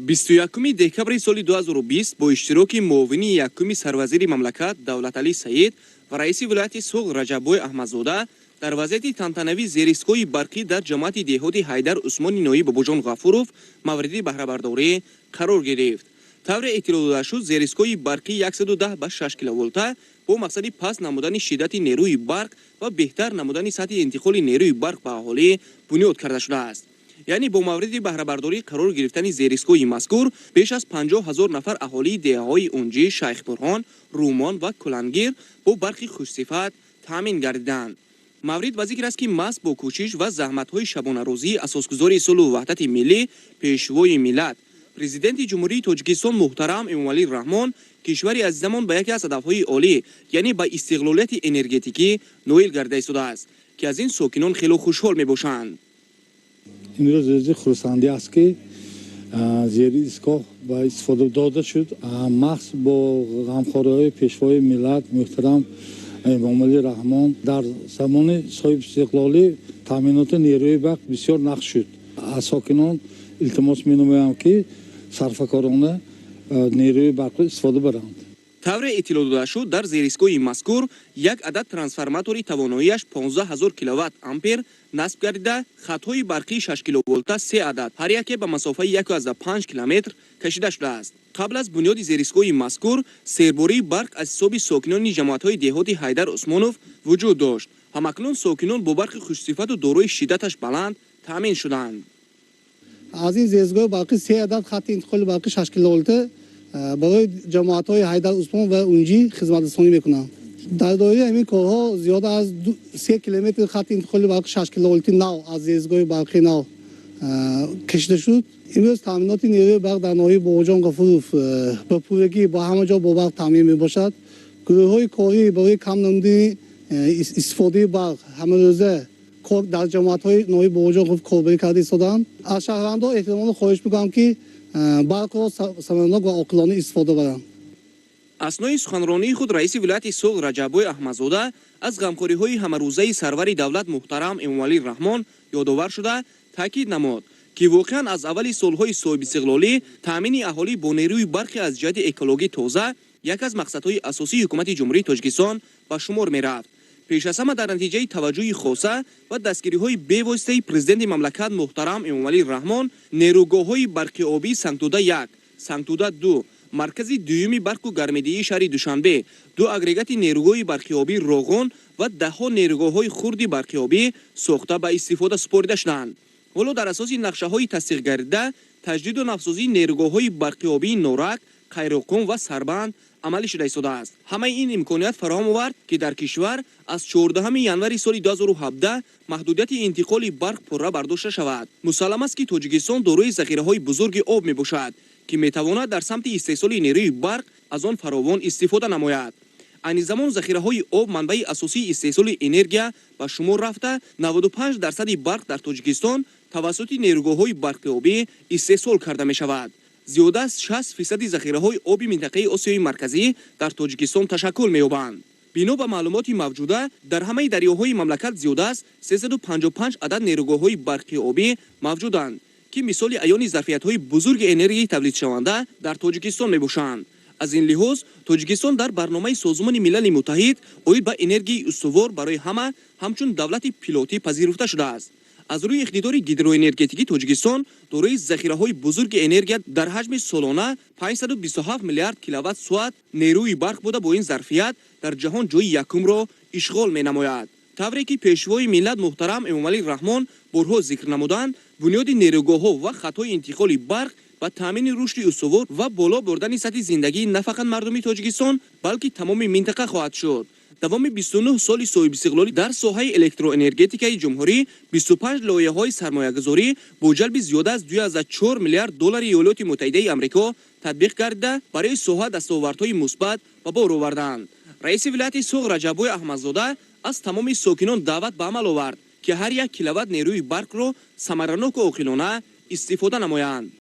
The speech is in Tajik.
21 декабри соли 2020 бо иштироки муовини якуми сарвазири мамлакат Давлаталӣ Саид ва раиси вилояти Суғд Раҷаббой Аҳмадзода дар вазъияти тантанавӣ зеристгоҳи барқӣ дар ҷамоати деҳоти Ҳайдар Усмони ноҳияи Бобоҷон Ғафуров мавриди баҳрабардорӣ қарор гирифт. Тавре иттилоъ дода шуд, зеристгоҳи барқӣ 110 ба 6 киловолта бо мақсади паст намудани шиддати нерӯи барқ ва беҳтар намудани сатҳи интиқоли нерӯи барқ ба аҳолӣ бунёд карда шудааст. Яъне бо мавриди баҳрабардорӣ қарор гирифтани зеристгоҳи мазкур беш аз 50 000 нафар аҳолии деҳаҳои Унҷӣ, Шайхбурҳон, Румон ва Кулангир бо барқи хушсифат таъмин гардиданд. Маврид ба зикр аст, ки маҳз бо кӯшиш ва заҳматҳои шабонарӯзии асосгузори сулҳу ваҳдати миллӣ, Пешвои миллат, Президенти Ҷумҳурии Тоҷикистон муҳтарам Эмомалӣ Раҳмон кишвари азизамон ба яке аз ҳадафҳои олӣ, яъне ба истиқлолияти энергетикӣ ноил гарда истодааст, ки аз ин сокинон хело хушҳол мебошанд. Имрӯз рӯзи хурсандӣ аст, ки зери истгоҳ ба истифода дода шуд. Маҳз бо ғамхориҳои Пешвои миллат муҳтарам Эмомалӣ Раҳмон дар замони соҳибистиқлолӣ таъминоти нерӯи барқ бисёр нағз шуд. Аз сокинон илтимос менамоям, ки сарфакорона нерӯи барқро истифода баранд. Тавре иттилоъ дода шуд, дар зеристгоҳи мазкур як адад трансформатори тавоноияш 15 ҳазор киловатт ампер насб гардида, хатҳои барқии 6 киловолта се адад, ҳар яке ба масофаи 1,5 километр кашида шудааст. Қабл аз бунёди зеристгоҳи мазкур сербории барқ аз ҳисоби сокинони ҷамоатҳои деҳоти Ҳайдар Усмонов вуҷуд дошт. Ҳамакнун сокинон бо барқи хушсифату дорои шиддаташ баланд таъмин шуданд. Аз ин зеристгоҳи барқӣ се адад хатти интиқоли барқи 6 киловолта барои ҷамоатҳои Ҳайдар Усмон ва Унҷӣ хизматрасонӣ мекунанд. Дар доираи ҳамин корҳо зиёда аз 3 километри хатти интиқоли барқи 6 киловолти нав аз зеристгоҳи барқи нав кашида шуд. Имрӯз таъминоти нерӯи барқ дар ноҳияи Бобоҷон Ғафуров ба пуррагӣ ба ҳама ҷо бо барқ таъмин мебошад. Гурӯҳҳои корӣ барои кам намудани истифодаи барқ ҳамарӯза кор дар ҷамоатҳои ноҳияи Бобоҷон Ғафуров корбарӣ карда истодаанд. Аз шаҳрвандон эҳтиромона хоҳиш мекунам, ки барқро самаранок ва оқилона истифода баранд. Аснои суханронии худ раиси вилояти Суғд Раҷаббой Аҳмадзода аз ғамхориҳои ҳамарӯзаи сарвари давлат муҳтарам Эмомалӣ Раҳмон ёдовар шуда, таъкид намуд, ки воқеан аз аввали солҳои соҳибистиқлолӣ таъмини аҳолӣ бо нерӯи барқи аз ҷиҳати экологӣ тоза як аз мақсадҳои асосии ҳукумати Ҷумҳурии Тоҷикистон ба шумор мерафт. Пеш аз ҳама дар натиҷаи таваҷҷӯҳи хоса ва дастгириҳои бевоситаи Президенти мамлакат муҳтарам Эмомалӣ Раҳмон нерӯгоҳҳои барқиобии Сангтуда 1, Сангтуда 2, маркази дуюми барқу гармидиҳии шаҳри Душанбе, ду агрегати нерӯгоҳи барқиобии Роғун ва даҳҳо нерӯгоҳҳои хурди барқиобӣ сохта, ба истифода супорида шуданд. Ҳоло дар асоси нақшаҳои тасдиқгардида таҷдиду навсозии нерӯгоҳҳои барқиобии Норак, Қайроққум ва Сарбанд амалӣ шуда истодааст. Ҳамаи ин имконият фароҳам овард, ки дар кишвар аз 14 январи соли 2017 маҳдудияти интиқоли барқ пурра бардошта шавад. Мусаллам аст, ки Тоҷикистон дорои захираҳои бузурги об мебошад, ки метавонад дар самти истеҳсоли нерӯи барқ аз он фаровон истифода намояд. Айни замон захираҳои об манбаи асосии истеҳсоли энергия ба шумор рафта, 95 дарсади барқ дар Тоҷикистон тавассути нерӯгоҳҳои барқиобӣ истеҳсол карда мешавад. Зиёда аз 60 фисади захираҳои оби минтақаи Осиёи Марказӣ дар Тоҷикистон ташаккул меёбанд. Бино ба маълумоти мавҷуда, дар ҳамаи дарёҳои мамлакат зиёда аз 355 адад нерӯгоҳҳои барқиобӣ мавҷуданд, ки мисоли аёни зарфиятҳои бузурги энергияи тавлидшаванда дар Тоҷикистон мебошанд. Аз ин лиҳоз Тоҷикистон дар барномаи Созмони Милали Муттаҳид оид ба энергияи устувор барои ҳама ҳамчун давлати пилотӣ пазируфта шудааст. Аз рӯи иқтидори гидроэнергетикӣ Тоҷикистон дорои захираҳои бузурги энергия дар ҳаҷми солона 527 миллиард киловатт соат нерӯи барқ буда, бо ин зарфият дар ҷаҳон ҷои якумро ишғол менамояд. Тавре ки Пешвои миллат муҳтарам Эмомалӣ Раҳмон борҳо зикр намуданд, бунёди нерӯгоҳҳо ва хатҳои интиқоли барқ ба таъмини рушди устувор ва боло бурдани сатҳи зиндагии на фақат мардуми Тоҷикистон, балки тамоми минтақа хоҳад шуд. Давоми 29 соли соҳибистиқлолӣ дар соҳаи электроэнергетикаи ҷумҳурӣ 25 лоиҳаҳои сармоягузорӣ бо ҷалби зиёда аз 2,4 миллиард доллари Иёлоти Муттаҳидаи Амрико татбиқ гардида, барои соҳа дастовардҳои мусбат ба бор оварданд. Раиси вилояти Суғд Раҷаббой Аҳмадзода аз тамоми сокинон даъват ба амал овард, ки ҳар як киловатт нерӯи барқро самараноку оқилона истифода намоянд.